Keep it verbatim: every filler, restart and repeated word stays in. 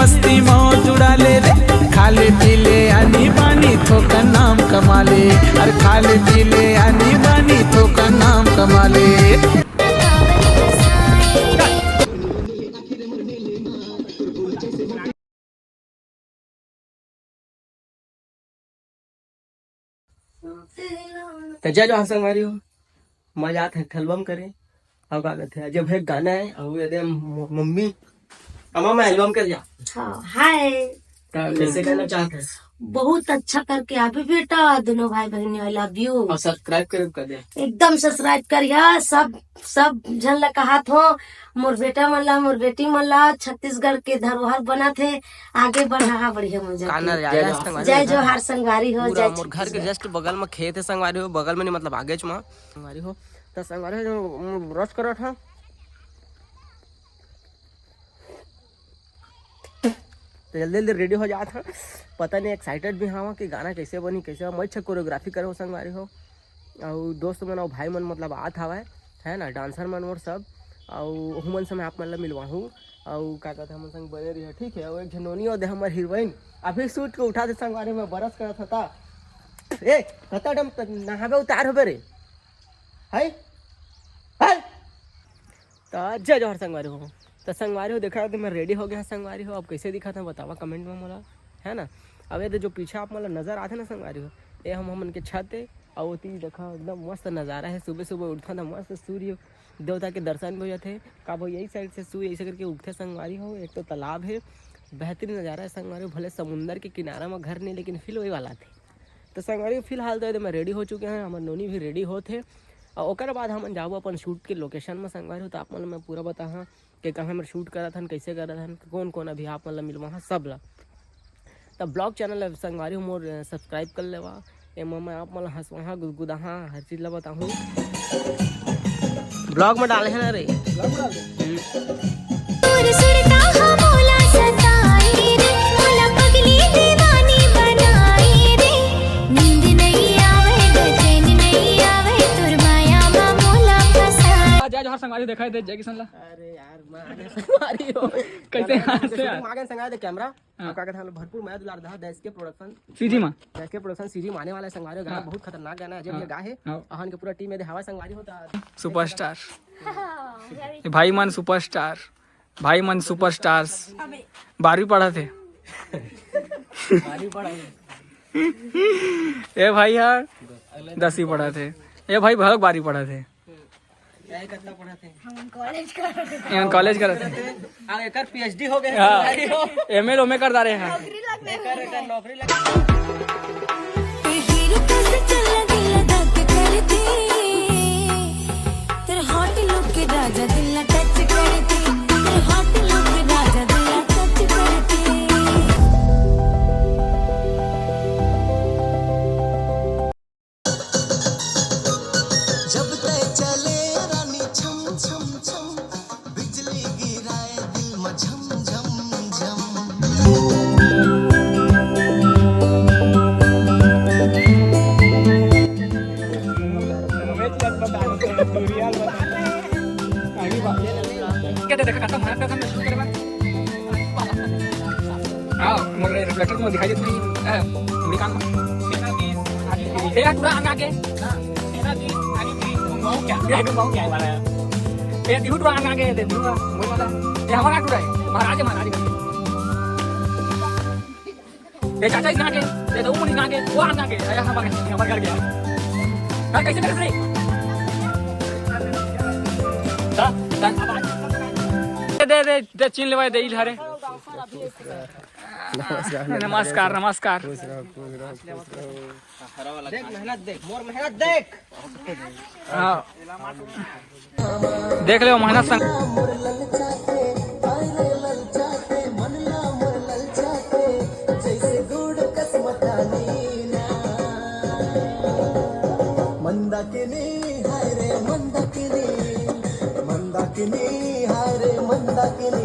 मस्ती मौज उड़ा ले रे, खा ले पी ले आनी बानी, थोकन नाम कमा ले। अरे खा ले पी ले आनी बानी, थोकन नाम कमा ले। त जय जोहार संगवारी हो, मजा आत हे एल्बम करे। अउ का कहते हैं, जब एक गाना है, अउ ये दे म-, मम्मी, अम्मा मैं एल्बम कर जा। हाँ, हाय। त कैसे गाना चाहत है? बहुत अच्छा करके आबे बेटा, दोनों भाई बहन, I love you। अउ सब्सक्राइब करे कर दे। एकदम सब्सक्राइब करिया, सब, सब झन ला कहात हो, मोर बेटा मन ला, मोर बेटी मन ला, छत्तीसगढ़ के धरोहर बनत हे, आगे बढ़ा, बढ़िया मजा का के। ना जय जोहार। जय जोहार संगवारी हो, पूरा जय मोर घर के छत्तीसगढ़। Just बगल में खेत है संगवारी हो, बगल में नहीं मतलब आगेच में संगवारी हो। त संगवारी हो जो ब्रश करत है, त जल्दी जल्दी रेडी हो जात है। पता नहीं, एक्साइटेड भी हवा कि गाना कैसे बनी, कैसे मैं अच्छा कोरियोग्राफी करे हो संगवारी हो। अउ दोस्त मन अउ भाई मन मतलब आत हवय, है ना, डांसर मन और सब। अउ ओहू मन से मैं आप मन ला मिलवाहूँ। अउ का कहते, हमन संग बने रहिए, ठीक है। अउ एक झन नोनी और दे हमर हीरोइन अभी सूत के उठा दे संगवारी, मैं बरस करत हता। ए, कता डम त नहाबे उतार होबे रे। हाय, हाय। त जय जोहार संगवारी हो। त संगवारी हो, देखा तो मैं रेडी हो गया संगवारी हो। अब कैसे दिखा था बतावा कमेंट में मोला, है ना। अब ये दे जो पीछे आप मतलब नजर आते ना संगवारी हो, ये हम हमन के छत है। और ओती देखा एकदम मस्त नजारा है, सुबह सुबह उठता ना मस्त सूर्य देवता के दर्शन भी हो जाते। का भाई यही साइड से सूर्य ऐसे करके उगते संगवारी हो। एक तो तालाब है, बेहतरीन नजारा है संगवारी हो। भले समुंदर के किनारा में घर नहीं, लेकिन फील वही वाला थे। तो संगवारी हो, फिलहाल तो ये दे मैं रेडी हो चुके हैं, हमर नोनी भी रेडी होत हे। और ओकर बाद हमन जाबो अपन शूट के लोकेशन में संगवारी हो। तो आप मन ल मैं पूरा बताहा कि कहाँ हमर शूट करत हन, कैसे करत हन, कौन कौन अभी आप मन ल मिलवाहा सब ला। तब ब्लॉग चैनल ल संगवारी हो मोर सब्सक्राइब कर लेवा। एमा मैं आप मन ल हंसवाहा, गुदगुदाहा, हर चीज ल बताहूँ। ब्लॉग में डाले है ना रे। हम्म। तोर सुरता हा मोला सताए रे, मोला पगली दीवानी बनाए रे। नींद नहीं आवे ग, चैन नहीं आवे, तोर माया मा मोला फंसा। जय जोहार संगवारी, देखा है जय किशन ला। अरे यार, मैं आ गया संगवारी हो। कैसे यार, हंसते यार? आ गया संगवारी, कैमरा। हाँ। अब का कहते हैं, भरपूर मया दुलार दहा, देश के प्रोडक्शन। सीजी मा। देश के प्रोडक्शन सीजी माने वाला है संगवारी हो। गाना हाँ। बहुत खतरनाक गाना है, जब हाँ। ये गा है, हाँ। अहन के पूरा टीम में दे हवा संगवारी हो, त सुपरस्टार। हाँ, very ये भाई मन सुपरस्टार, भाई मन सुपरस्टार्स। अबे। बारहवीं पढ़त हे। ए भाई हा दसवीं पढ़त हे। ए भाई घलोक बारहवीं पढ़त हे। ये कतना पढ़त हे? हम कॉलेज करत हे। एमन कॉलेज करत हे। अरे एकर पीएचडी हो गए हाँ। संगवारी हो। एमए लोमे कर डारे हैं। नौकरी लग गई। एकर, एकर नौकरी लग तेरे हीरो कैसे चल दिल धक करती, तेरे हॉट लुक के राजा दिल टच करती, तेरे हॉट लुक के राजा दिल टच करती। जब तय चले रानी छम छम छम, बिजली गिराए दिल में झम झम झम। क्या देखा करता हमारा प्रथम शुरू करवा। हाँ, मोर रिफ्लेक्टर में दिखाई देता है, अ, मुड़ी कान में। ए, टूरा अंग आगे। ए, टूरा अंग आगे, दे, टूरा, वही वाला। ये हमारा टूरा है, महाराज है, महाराज है। ये चाचा इस आगे, ये तो ऊपर इस आगे, वो आगे, ये हमारे, हमारे घर गया। हाँ, कैसे कर रहे? दा, दा, दे, दे, दे, चीन लेवाए, दे, इल हरे। नमस्कार, नमस्कार, नमस्कार। खुश रहो, खुश रहो, खुश रहो। देख, मेहनत देख, मोर मेहनत देख। हाँ। देख ले, मेहनत संग। मंदाकिनी, हाय रे मंदाकिनी, मंदाकिनी, हाय रे मंदाकिनी।